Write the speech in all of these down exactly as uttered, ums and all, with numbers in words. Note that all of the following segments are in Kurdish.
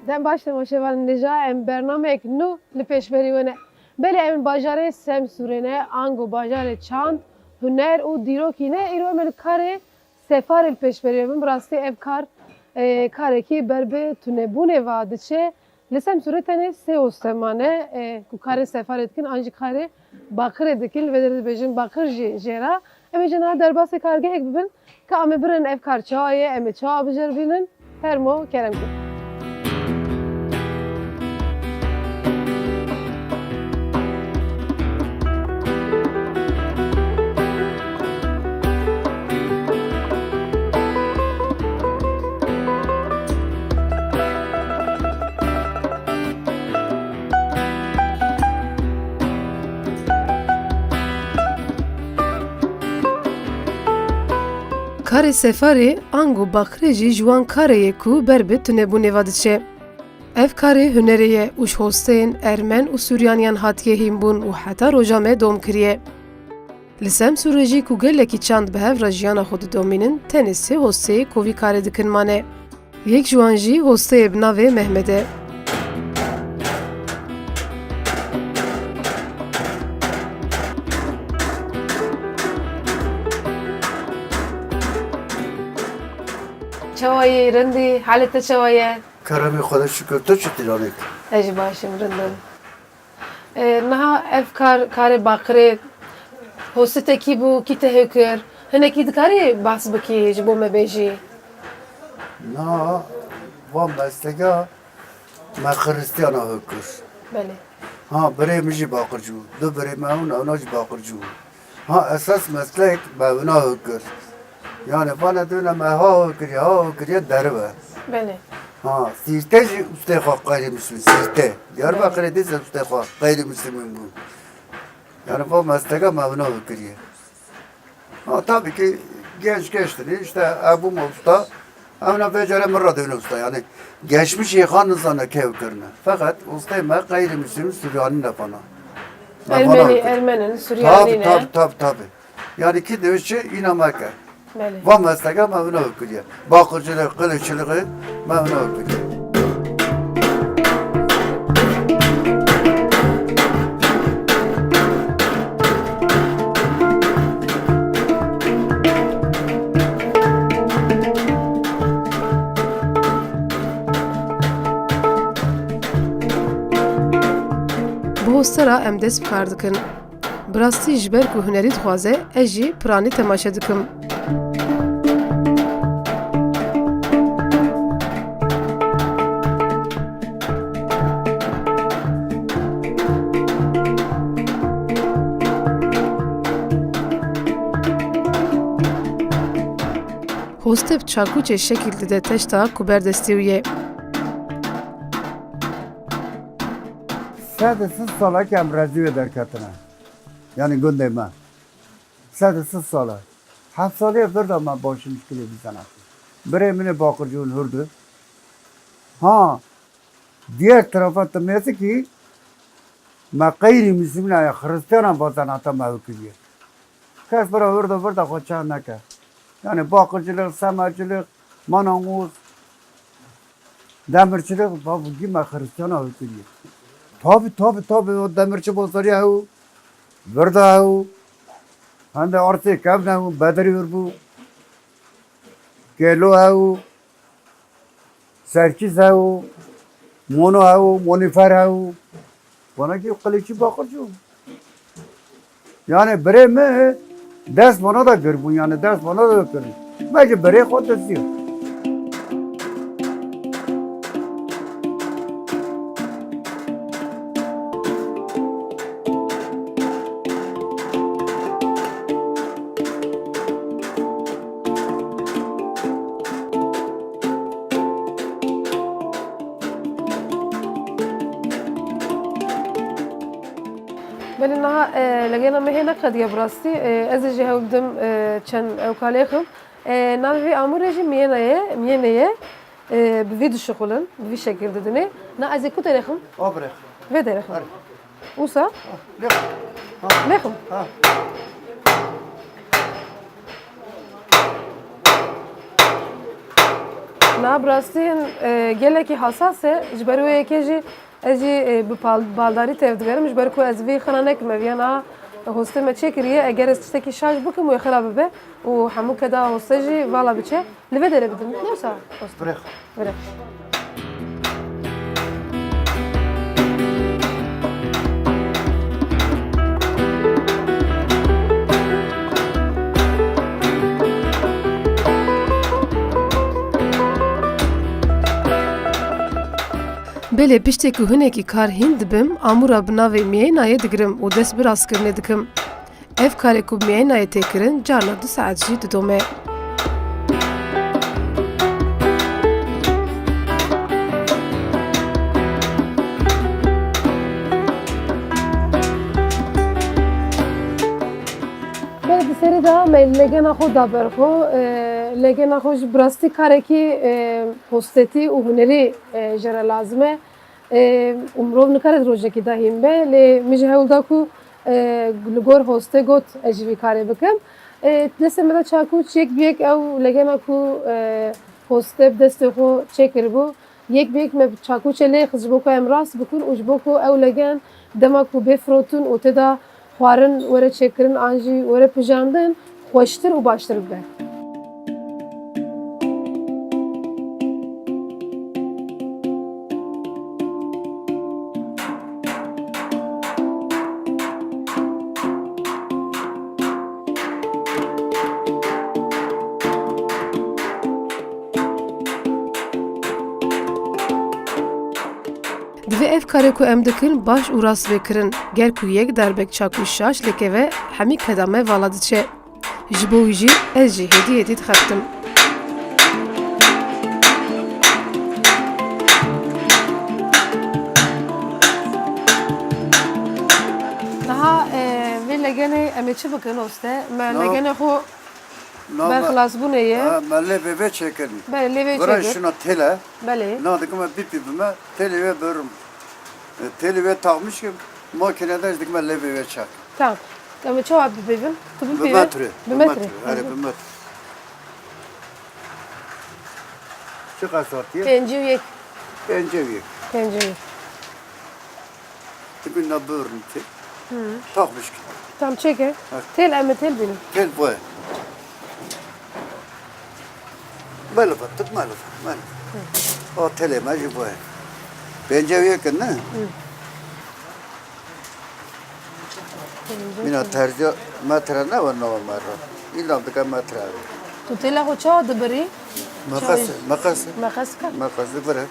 Dem baş temaşevanên hêja, em bernameyek nû li pêşberî we ne. Belê em bajarê Semsûrê ne, ango bajarê çand, huner û dîrokî ne, îro em li karê sefarê li pêşberî we bin. Bi rastî ev kar, e, karekî ber bi tunebûnê ve diçe. Li Semsûrê tenê sê hoste mane, e, ku karê sefarê dikin, an jî karê baqirê dikin, li vê derê dibêjin baqir jî jê re. Em ê ji niha derbasê kargehek bibin, ka em ê birin ev kar çawa ye, em ê çawa biceribînin. Fermo, kerem ku. Karê sefarê ango baqirê jî ji wan karê ye ku ber bi tunebûnê ve diçe. Ev karê hunerê ye û ji hosteyên ermen û suryaniyan hatiye hînbûn û heta roja me dom kiriye. Li Semsûrê jî ku gelekî çand bi hev re jiyana xwe didomînin, tenê sê hosteyê ku vî karê dikin mane. Yek ji wan jî hosteyê bi navê Mehmet e. Çawa yî, rind î, halê te çawa ye? Keremê Xwedê şikir, tu çi tî Lanik? Ez jî baş im, rind im. E, niha ev kar, karê baqirê, hosê te kî bû, kî te hê kir? Hinekî dikarî behs bikî, ji bo me bêjî? Na, van mesleka me xiristiyana hê kir. Belê. Ha, birê min jî baqircî bû. Du birê me hûn, ewna jî baqircî bû. Ha, esas meslek me wina hê kir. Yani vana dûna me ha hê kiriye, ha hê kiriye derive. Belê. Ha, Sîrte jî ustê xwe qeyrî Müslüm, Sîrte. Diyarbakirê dîse ustê xwe qeyrî Müslümîn bû. Yani va mesleka me wina hê kiriye. Ha, tabii ki genç gençtir. İşte Ebu Musta, evna vecere min radyo usta yani. Geçmiş yêxan nizane kew kirine. Fakat ustay me gayrimüslim Süryani nefana. Ermeni, Ermenin, Süryani. Tabii, ne? Tabii, tabii, tabii. Yani ki diyor şey inamaka. Belê. Va mesleka me wina kiriye. Bakırcılık, kılıççılığı me wina kiriye. Bi hostera em dest bi kar dikin. Bi rastî ji ber ku hunerî dixwaze, ez jî piranî temaşe dikim. Hoste bi çakûçê şekil dide teşta ku ber destê wî ye. Sed û sî sala ke em rezî wê derketine. Yani gundê me. Sed û sî sala. Heft salê vir de me başlamış kile bir zanaat. Birê min ê Bakırcı'nın hurdu. Ha, diğer tarafa temesi ki me gayrimüslimle ya Hristiyanan va zanaata me kiriye. Kes bira hurda, hurda xwe çav neke. Yani bakırcılık, semercilik, manangoz, demirçilik, va bu gî me Hristiyana hê kiriye. Tabi, tabi, tabi, o demirçi bozarı hew, virda hew, hem de arsê kevne hew, bedrî vir bû, kêlo hew, serkîz hew, mono hew, monifer hew. Vana ki qiliçî bakircî. Yani birê mi dest vana da girbûn, yani dest vana da kirin. Me ji birê xwe dizî. Belê niha, e, legêna me hê neqediya bi rastî. E, ez ê jî hewl bidim, e, çend ewka lêxim. E, navê vî amûrê jî Miyena ye, Miyene ye. E, bi vî dişuxulin, bi vî şekil didinê. Na ez ê ku derêxim? Abrêx. Vê derêxim. Erê. Wisa? Ha, lêxim. Ha. Lêxim. Ha. Niha bi rastî, e, gelekî hesas e. Ji ber wê yekê jî ez jî, e, bi pal-, baldarî tevdigerim. Ji ber ku ez vî xina nekim, ev ya niha hostê me çêkiriye. Eger ez tiştekî şaş bikim, wê xira bibe û hemû keda hostê jî vala biçe. Li vê derê bidim. Ne wisa host? Birêx. Birêx. Belê, piştê ku hinekî kar hîn dibim, amûra bi navê miyênayê digirim û dest bi rastkirinê dikim. Ev karê ku miyênayê tê kirin, carna du saet jî didome. Belê di serê de me legena xwe da ber xwe. E, legena xwe jî bi rastî karekî, e, hostetî û hunerî, e, jê re lazim e. E, û mirov nikare di rojekî de hîn be, lê min ji hewl da ku, e, li gor hostê got ez jî vî karê bikim. E, destê me de çakûç yek bi yek ew legena ku, e, hostê bi destê xwe çêkiribû, yek bi yek me çakûçê lê xist ji bo ku em rast bikin û ji bo ku ew legen dema ku bê firotin û tê de xwarin were çêkirin an jî were pijandin, xweştir û baştir bibe. Divê ev karê ku em dikin baş û rast bê kirin. Ger ku yek darbek çakû şaş lê keve, hemî keda me vala diçe. Ji bo wî jî ez jî hêdî hêdî dixebtim. Niha, e, vê legenê em ê çi bikin, oste? Me Niha legenê xwe Niha me, berxilasbûnê ye. Ha, me lê vê vê çêkirin. Belê, lê vê Vira çêkir. Şuna têle. Belê. Niha dikim me bîpî bime, têlê wê birim. E, têlê wê taxmiş kim, makîneden jî dikime lê vê wê çak. Tamam. Em çawa bipêvin? Tu Bi bipêve? Metre. Bi Bi metre. Metre. Erê, bi metre. Çiqas hatiye? Pêncî û yek. Pêncî û yek. Pêncî û yek. Dibîn na birin tê. Hı. Taxmiş kim. Tam çêke. Ha. Têl em ê têl bînin. Têl boye. Melife, tut melife, melife. Hı. O telê me jî boye. Pêncî û yek in, ne? Hı. Pêncî û yek. Mîna terziya metre ne ve nava merra. Îlla dike metre. Tu têla xwe çawa dibirî? Meqes, meqes. Meqes ka? Meqes, bire.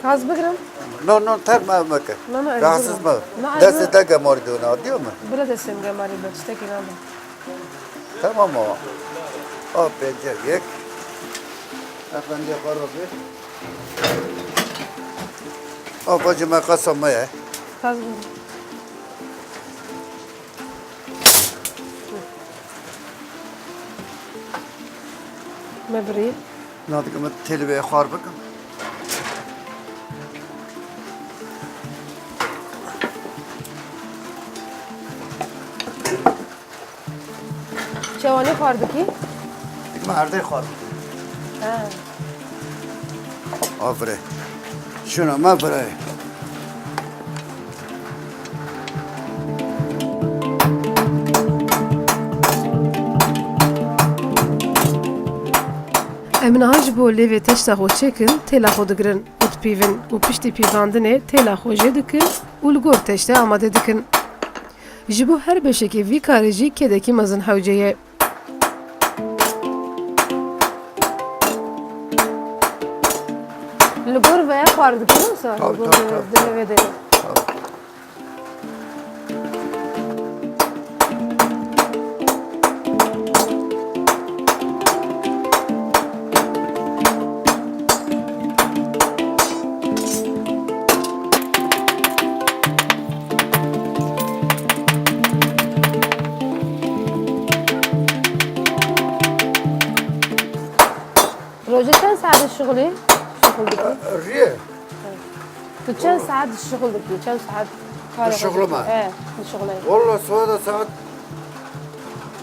Ka ez bigirim? No, no, ter me meke. No, no, ez Rahatsız bigirim. Mı? No, ez Destê bigirim. Te gemarî dona, diyor mu? Bira destê min gemarî be, tiştekî nabe. Tamam o. A pêncî û yek. Efendiye xwe razî. A bacı meqasa me ye. Ka ez bigirim. Me birî. Na dike me têlê vê xwar bikim. Çawanê xwar dikî? Dike me erdê xwar bikim. Ha. Afirê. Şuna me birayê. Em niha ji bo lêvê teşta xwe çêkin, têla xwe digirin û dipîvin û piştî pîvandinê têla xwe jê dikin û li gor teştê amade dikin. Ji bo her beşekê vî karê jî kedekî mezin hewce ye. Li gor veye xwar dikin, wisa? Tabii, Li gor tabii, veye tabii, dilê vê tabii. Derê. Tabii. Rojê çend saet dişixulî? Şixul dikî? Riye. Tu çend saet dişixul dikî? Çend saet karê xwe Dişixulime? Dikî? He, dişixulê. Valla saete saet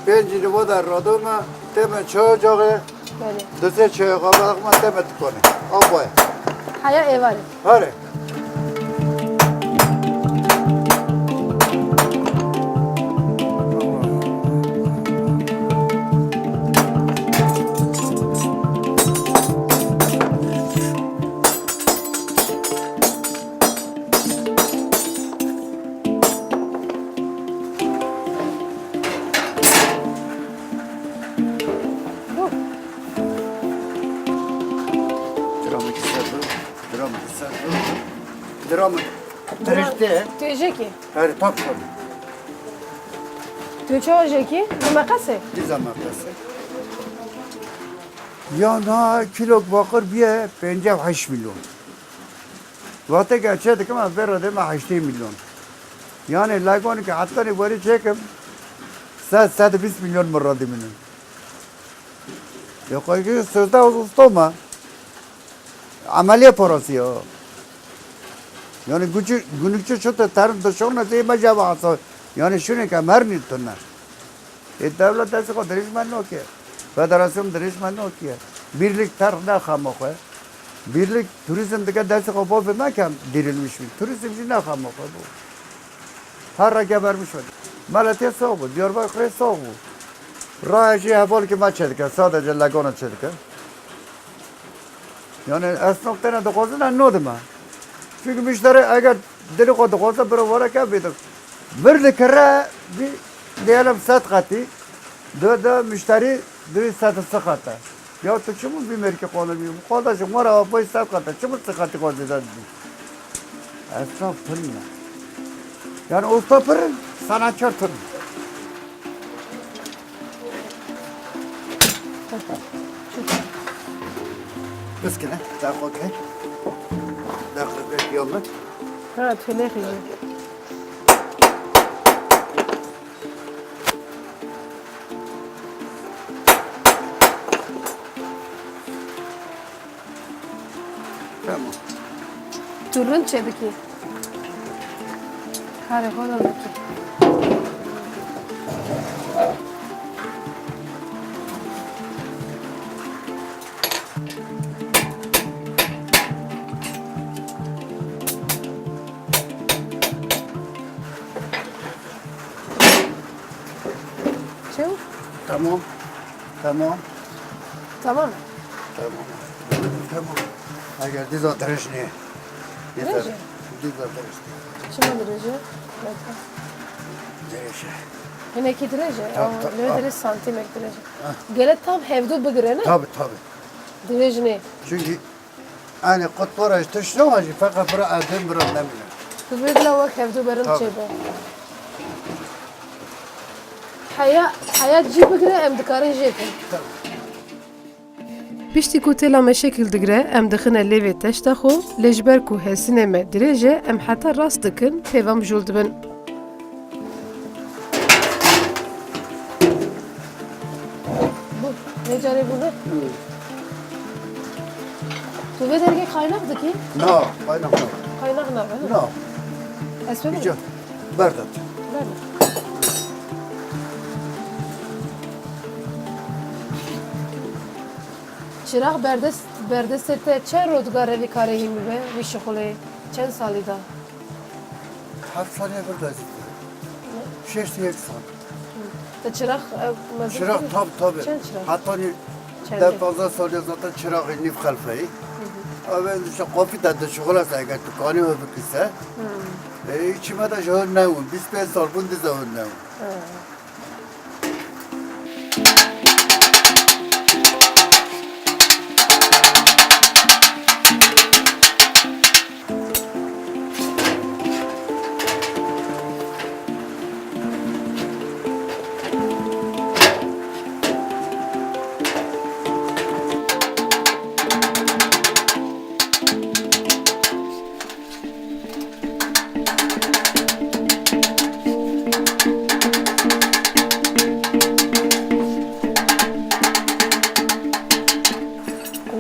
pêncî niva de radome, tême çay ocağı. Belê. Du sê çaye xwe bixwe te me dikonê. Apo ye. Heya êvarê. Here. Dramekî ser dur. Dramekî ser dur. Dramek. Tirişte. Tu êjekî? Her tak kol. Tu çawa jekî? Bi meqesê? Dîza meqesê. Ya na kîlok baqir bîye pêncî û heşt milyon. Wexteke çê dikim, ez vê re dême heştê milyon. Yanî legoneke hetanî werî çêkim, sed, sed û bîst milyon min re dimînin. Ya xwedî sözde usta me. Emeliye parası ya. Yani gücü, günlükçü şu te terim dışarına diye me cevap. Yani şunu ki merni tunne. E, dewlet destê xwe dirêj me nake. Federasyon dirêj me nake. Birlik terx nexe me xwe. Birlik turizm dike destê xwe bavê me kem dirilmiş bî. Turizm jî nexe me xwe bû. Her re gebermiş bû. Meletê soğ bû. Diyarbakırê soğ bû. Raya jî hevalkê me çêdike. Sadece legona çêdike. Yani esnaf tene dixwazin, ez nadime. Çünkü müşteri eger dilê xwe dixwaze bira were ke bêdin. Vir dikire bir diyelim sed qatî. Dö de müşteri duyê sed sê qate. Ya tu çi bû vî mêrkê qanimî? Kardeşim, were avayî sed qate. Çi bû sê qatî xwe zêde didî? Esnaf tune. Yani usta pir, sanatkar tune. Biskine, daxo ke. Daxo ke yola. Ha, tu ne xîzî. Tamam. Tu rind çêdikî. Karê xwe de dikî. Çew? Tamam. Tamam. Tamam. Tamam. Tamam. Eger dîza dirêj nê. Dirêj e? Dîza dirêj nê. Çima dirêj e? Dirêj e. Hinekî dirêj e? Tabii, tabii. Lê dirêj, santimek dirêj e. Hah. Gele tam hevdu bigire ne? Tabii, tabii. Dirêj nê. Çünkü Anî qutbora ji tişt ne wajî, feqet bira ez dêm bira nemîne. Tu vê bila wek hevdu berin Tabii. çêbe. Heya, heya cî bigire, em dikarin jê bikin. Piştî ku têla me şekil digire, em dixine lêvê teşta xwe, lê ji ber ku hesinê me dirêj e, em heta rast dikin, pêvan bijûl dibin. Bu, vê carê bû ne? Hı. Tu vê dergê qaynax dikî? Na, qaynax na. Qaynax nabe, ne? Na. Ez pê Îca, berdat. Berdat. Çirax berdest, berdestê te çend rojgare vî karê hîn bibe, vî şixulê? Çend salî da? Heft salê vir de zî. Şeştî yek sal. Te çirax, e, mezin Çirax, kir? Tabi, tabi. Çend çirax? Hetanî Çend? deh panzdeh salî zaten çiraxê nîv xelfeyî. Hı hı. Ev işte qafî te dişixule se, eger tu kanî we bikî se. Hı. E, çi me de ji hûn newin. Bîst pênc sal bûn dize hûn newin. Hı.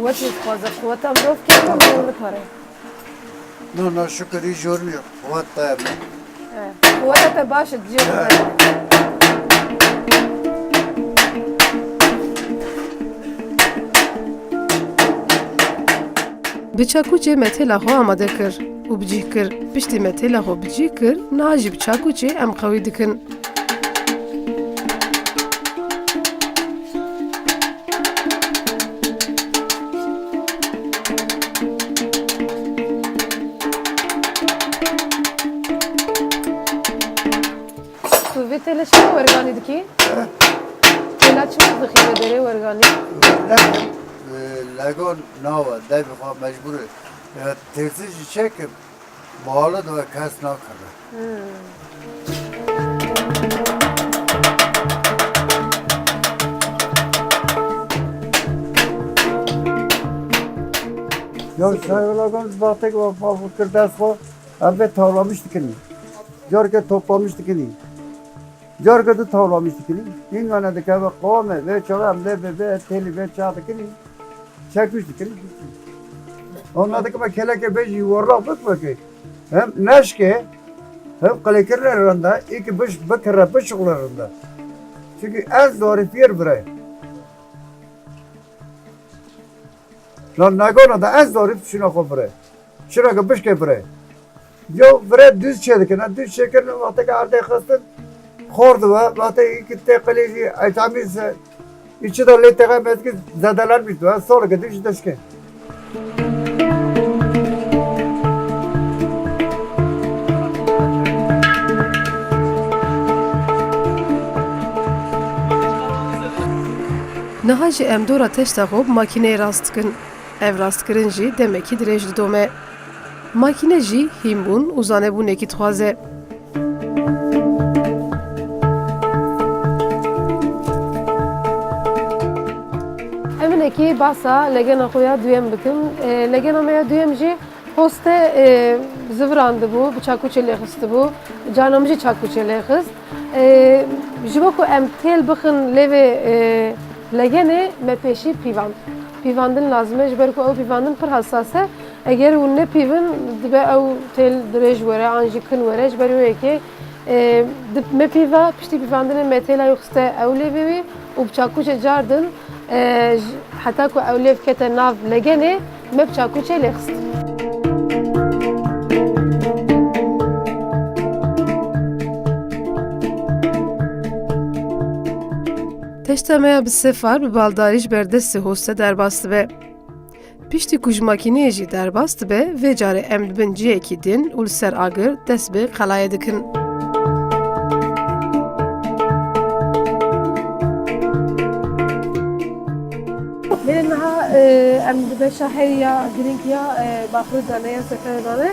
Quwetê dixwaze, quweta mirov kêm e, mirov nikare. No, no, şukur, î jor nîyo. Quwet te me. He, quweta te baş e, dijê xwe. He. Bi çakûçê me têla xwe amade kir û bi cih kir. Piştî me têla xwe bi cih kir, niha jî bi çakûçê em qewî dikin. Tu vê têle çima werganî dikî? He? Têla çima dixî vê derê werganî? Ne, e, legon nawe, devê xwe mecbûr e. E, têrsin jî çekim, bala dibe kes nakeve. Hmm. Ya şayola gon vaxtek va, va, kir dest xwe, ev vê tavlamiş dikinî. Careke toplamiş dikinî. Careke di tavlamiş dikinî. Hîngane dikeve qawame, vê çaxe em lê vê, vê têlî vê çax dikinî. Çekûç dikinî. Ona dikeve keleke vê jî yuvarlak bikve ki hem neşke, hem qilêkirine rinde, ê ki biş-, bikire, bişuxle rinde. Çünkü ez zarifiyê vire. Lan negona da ez zarif şuna xwe vire. Şuna ki bişke vire. Yo vire düz çêdikine, düz çêkirine, wexteke erdê xistin, xor dibe, wextê ki tê qilê jî eytamî se, içi de lê texe mezgî zedelenmiş dibe, soleke din jî deşke. Niha jî em dora teşta xwe bi makîneyê rast dikin. Ev rastkirin jî demekî dirêj didome. Makîne jî hînbûn û zanebûnekî dixwaze. Em hinekî basa legena xwe ya duyem bikin. E, legena me ya duyem jî hoste, e, zivirandibû, bi çakûçê lê xistibû. Carna min jî çakûçê lê xist. E, ji bo ku em têl bixin lê vê, e, legenê, me pêşî pîvand. Pîvandin lazim e, ji ber ku ew pîvandin pir hesas e. Eger hûn nepîvin, dibe ew têl dirêj were an jî kin were. Ji ber wê yekê, e, di, me pîva, piştî pîvandinê me têla wî xiste ew lêvê wî û bi çakûçê cardin, e, ji, heta ku ew lêv kete nav legenê, me bi çakûçê lê xist. Teşta me ya bi sê far bi baldarî ji ber destê hoste derbas dibe. Piştî ku ji makîneyê jî derbas dibe, vê carê em li bin cihekî din û li ser agir dest bi qelayê dikin. Belê niha, e, em di beşa herî ya girîng ya, e, Baxûrê de ne ya Seferê de ne.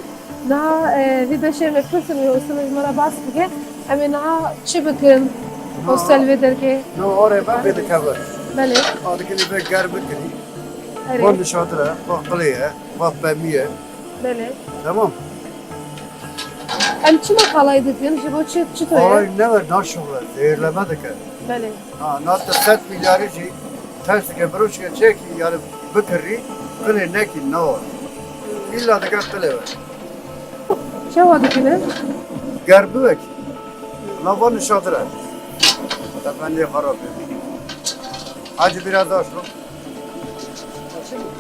Niha, e, vî beşê me pirsin wê hostel ji me re bas bike. Em ê niha çi bikin? Niha hostel vê derkê? Niha orê me vê dikeve. Belê. A dikin vê germ bikin. Erê. Van nişadir e, van qilê ye, van pemî ye. Belê. Tamam. Em çima qalay dikin? Ji bo çi, çi toye? Qalay ne ver, naşuxle, zehirleme dike. Belê. Ha, na tu sed milyarî jî ters dike, birûşke çekî, yani bikirî, qilê nekî, nawa. İlla dike qilê ver. Çawa dikine? Ger bivek. Na van nişadir e. Tependê xerab e. Hacı biraz daha şunu.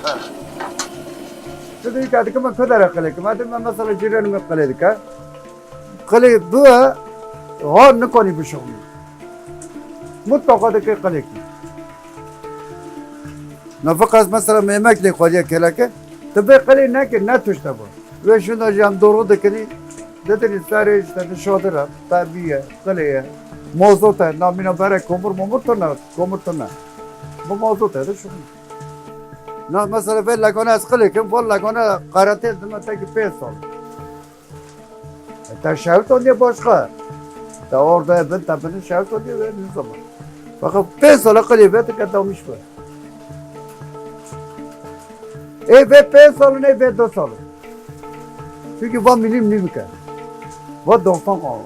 Ha. Tu dî ka dikime ku dere qilê kim. Hadi me mesela cîranê me qilê dike. Qilê bûye, ha nikanî bişuxulî. Mutlaka dike qilêkî. Nafik ez mesela mêmek lê xwariye keleke, tu vê qilê nekir, ne tişt e bu. Wê şunda jî em doğru dikinî, didinî serê işte nişadir e, tebiye, qilê ye, mozot e, namîna bere komur momur tune, komur tune. Bu mozot e, de şunu. Na mesela vê legone ez qilê kim, bu legone karantin dime tek pênc sal. E, te şewit oniye başka. Te orada bin, te binin şewit oniye ve ne zaman. Fakat pênc sala qilê ve te ketamiş be. E, ve pênc sal ne ve dört sal. Çünkü va milim nî bike. Va doksan kaldı.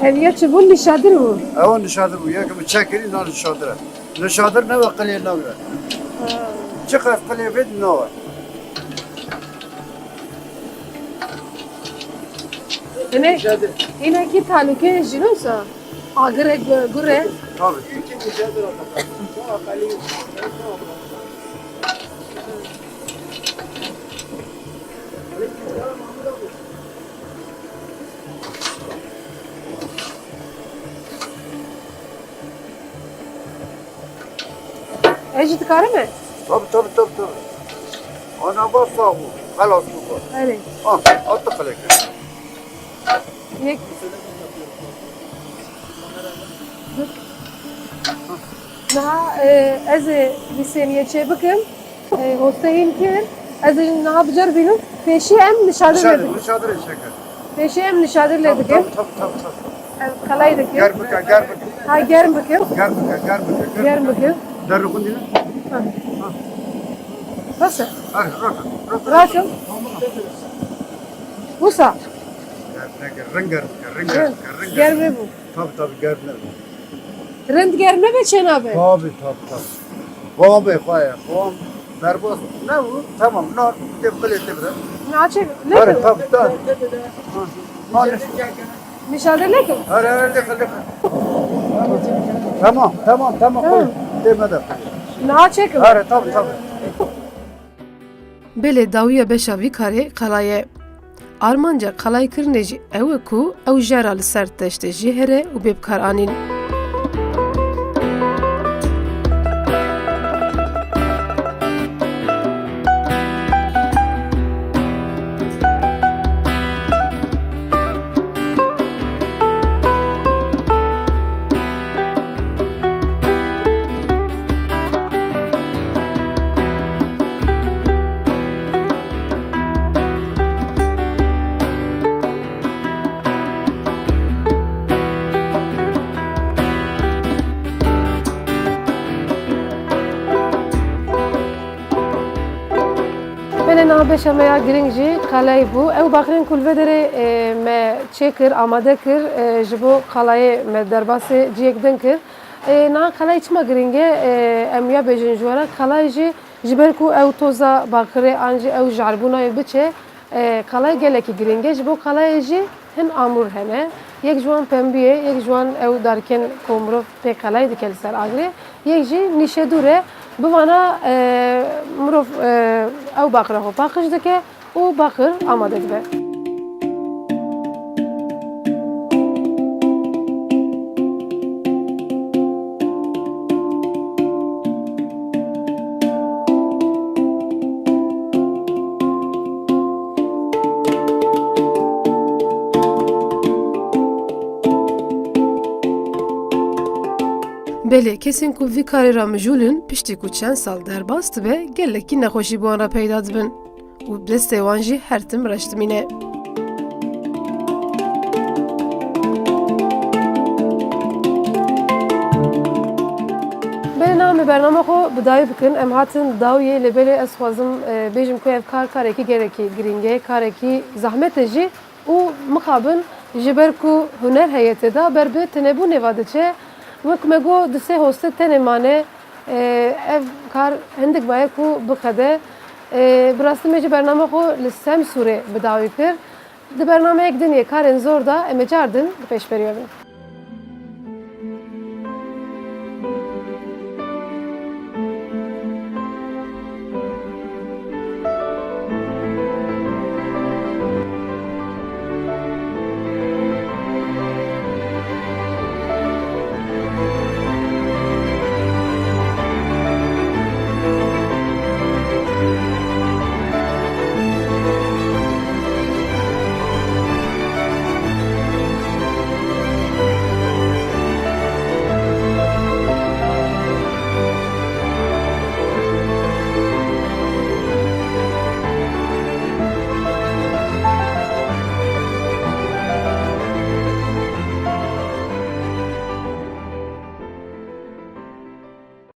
Ev ya çi bû? Nişadir bû. Ew nişadir bû. Yek min çekirî, na nişadir e. Nişadir ne ve qilê nagre. Ha. Çiqas qilê vê nawe. Ene, nişadir. Ene ki talûke jî ne wisa? Agirê gu-, gure. Tabii. Ez jî dikarime? Tabii, tabii, tabii, tabii. Ana bas sağ ol. Xelas bu. Erê. Ah, attı kaleke. Yek. Niha, e, ez ê vî sêniyê çê bikim. E, hostê hîn kir. Ez ê niha biceribînim. Pêşî em nişadir lê dikin. Nişadir, nişadir çekin. Pêşî em nişadir lê dikin. Tabii, tabii, tabii, tabii. Em qelay dikin. Germ bike, germ bike. Ha, germ bikim. Germ bike, germ bike, germ bike. Germ bikim. Derrixin dîne. Ha. Ha. Bas e. Hadi, rakın, rakın. Rakın. Wisa. Germ, germ, ring germ bike, ring germ bike, ring germ bike. Germ bû. Tabii, tabii, germ ne? Rind germ nebe çênabe? Tabii, tabii, tabii. Qawam bê xwe ye, qawam berbat. Ne bu? Tamam, nar de bilê te bire. Naçe, ne? Hadi, tabii, tabii. Ha, nar ne? Nişade nekim? Hadi, hadi, hadi, hadi. Tamam, tamam, tamam, koy. Tamam. Demeden koy. Naçe kim? Hadi, tabii, tabii. Belê dawiya beşa vî karê qelay e. Armanca qelaykirinê jî ew e ku ew jera li ser teştê jê here û bê bikaranîn. Belê niha beşa me ya girîng jî qelayê bû. Ew baqirên ku li vê derê, e, me çêkir, amade kir, e, ji bo qelayê me derbasê cihek din kir. E, niha qelayê çima girîng e? E, em ya bêjin ji we re, qelayê jî ji ber ku ew toza baqirê an jî ew jerbûna wê biçe, e, qelayê gelekî girîng e. Ji bo qelayê jî hin amûr hene. Yek ji wan pembî ye, yek ji wan ew darikên ku mirov pê qelayê dike li ser agirê. Yek jî nîşedûr e. Bi vana, e, mirov, e, ew baqira xwe paqij dike û baqir amade dibe. Belê, kesên ku vî karê re mijûl in, piştî ku çend sal derbas dibe, gelekî nexweşî bi wan re peyda dibin û destê wan jî her tim reş dimîne. Belê, niha em ê bernama xwe bi dawî bikin. Em hatin dawiyê, lê belê ez xwazim, e, bêjim ku ev kar karekî gelekî girîng e, karekî zehmet e jî. Û mixabin ji ber ku huner heye tê de, ber bi tinebûnê ve diçe. Wek me got, du sê hostê tenê mane. E, ev kar hindik baye ku biqede. E, bi rastî me jî bername xwe li Semsûrê bi dawî kir. Di bernameyek din yê karên zor de em ê cardin bi pêşberî ve bin.